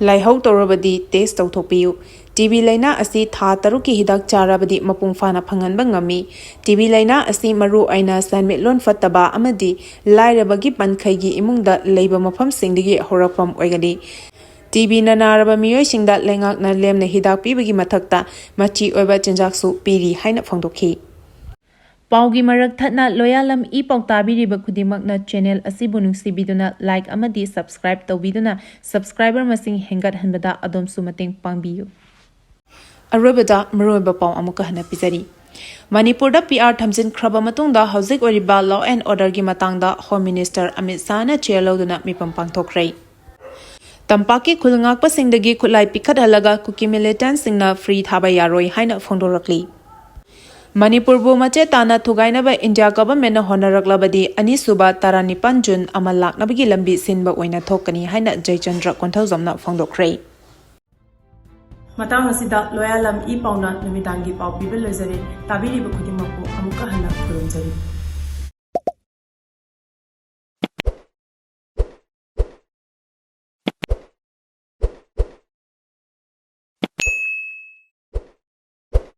ꯂꯥꯏꯍꯧ ꯇꯧꯔꯕꯗꯤ test ꯇꯧꯊꯣꯛꯄꯤꯌꯨ꯫ T B ꯂꯥꯏꯅꯥ ꯑꯁꯤ ꯊꯥ ꯇꯔꯨꯛꯀꯤ ꯍꯤꯗꯥꯛ ꯆꯥꯔꯕꯗꯤ ꯃꯄꯨꯡ ꯐꯥꯅ ꯐꯪꯍꯟꯕ ꯉꯝꯃꯤ꯫ T B ꯂꯥꯏꯅꯥ ꯑꯁꯤ ꯃꯔꯨ ꯑꯣꯏꯅ ꯁꯦꯟꯃꯤꯠꯂꯣꯟ ꯐꯠꯇꯕ ꯑꯃꯗꯤ ꯂꯥꯏꯔꯕꯒꯤ ꯄꯟꯈꯩꯒꯤ ꯏꯃꯨꯡꯗ ꯂꯩꯕ ꯃꯐꯝꯁꯤꯡꯗꯒꯤ ꯍꯧꯔꯛꯐꯝ ꯑꯣꯏꯒꯅꯤ꯫ TBꯅ ꯅꯥꯔꯕ ꯃꯤꯑꯣꯏꯁꯤꯡꯗ ꯂꯩꯉꯥꯛꯅ ꯂꯦꯝꯅ ꯍꯤꯗꯥꯛ ꯄꯤꯕꯒꯤ ꯃꯊꯛꯇ ꯃꯆꯤ ꯑꯣꯏꯕ ꯆꯤꯟꯖꯥꯛꯁꯨ ꯄꯤꯔꯤ ꯍꯥꯏꯅ ꯐꯣꯡꯗꯣꯛꯈꯤ꯫ ꯄꯥꯎꯒꯤ ꯃꯔꯛ ꯊꯠꯅ ꯂꯣꯌꯥꯂꯝ ꯏ ꯄꯥꯎ ꯇꯥꯕꯤꯔꯤꯕ ꯈꯨꯗꯤꯡꯃꯛꯅ channel ꯑꯁꯤꯕꯨ ꯅꯨꯡꯁꯤꯕꯤꯗꯨꯅ like ꯑꯃꯗꯤ subscribe ꯇꯧꯕꯤꯗꯨꯅ subscriber ꯃꯁꯤꯡ ꯍꯦꯟꯒꯠꯍꯟꯕꯗ ꯑꯗꯣꯝꯁꯨ ꯃꯇꯦꯡ ꯄꯥꯡꯕꯤꯌꯨ꯫ ꯑꯔꯣꯏꯕꯗ ꯃꯔꯨꯑꯣꯏꯕ ꯄꯥꯎ ꯑꯃꯨꯛꯀ ꯍꯟꯅ ꯄꯤꯖꯔꯤ꯫ ꯃꯅꯤꯄꯨꯔꯗ PR ꯊꯝꯖꯤꯟꯈ꯭ꯔꯕ ꯃꯇꯨꯡꯗ ꯍꯧꯖꯤꯛ ꯑꯣꯏꯔꯤꯕ law and orderꯒꯤ ꯃꯇꯥꯡꯗ Home Minister ꯑꯃꯤꯠ ꯁꯥꯍꯅ chair ꯂꯧꯗꯨꯅ ꯃꯤꯐꯝ ꯄꯥꯡꯊꯣꯛꯈ꯭ꯔꯦ꯫ ꯇꯝꯄꯥꯛꯀꯤ ꯈꯨꯜ ꯉꯥꯛꯄꯁꯤꯡꯗꯒꯤ ꯈꯨꯠꯂꯥꯏ ꯄꯤꯈꯠꯍꯜꯂꯒ ꯀꯨꯀꯤ militantꯁꯤꯡꯅ free ꯊꯥꯕ ꯌꯥꯔꯣꯏ ꯍꯥꯏꯅ ꯐꯣꯡꯗꯣꯔꯛꯂꯤ꯫ ꯃꯅꯤꯄꯨꯔꯕꯨ ꯃꯆꯦꯠ ꯇꯥꯅ ꯊꯨꯒꯥꯏꯅꯕ India governmentꯅ ꯍꯣꯠꯅꯔꯛꯂꯕꯗꯤ ꯑꯅꯤꯁꯨꯕ ꯇꯔꯥꯅꯤꯄꯥꯟ June ꯑꯃ ꯂꯥꯛꯅꯕꯒꯤ ꯂꯝꯕꯤ ꯁꯤꯟꯕ ꯑꯣꯏꯅ ꯊꯣꯛꯀꯅꯤ ꯍꯥꯏꯅ ꯖꯌꯆꯟꯗ꯭ꯔ ꯀꯣꯟꯊꯧꯖꯝꯅ ꯐꯣꯡꯗꯣꯛꯈ꯭ꯔꯦ꯫ ꯃꯇꯥꯡ ꯑꯁꯤꯗ ꯂꯣꯌꯥꯂꯝ ꯏ ꯄꯥꯎꯅ ꯅꯨꯃꯤꯗꯥꯡꯒꯤ ꯄꯥꯎ ꯄꯤꯕ ꯂꯣꯏꯖꯔꯦ꯫ ꯇꯥꯕꯤꯔꯤꯕ ꯈꯨꯗꯤꯡꯃꯛꯄꯨ ꯑꯃꯨꯛꯀ ꯍꯟꯅ ꯈꯨꯔꯨꯝꯖꯔꯤ꯫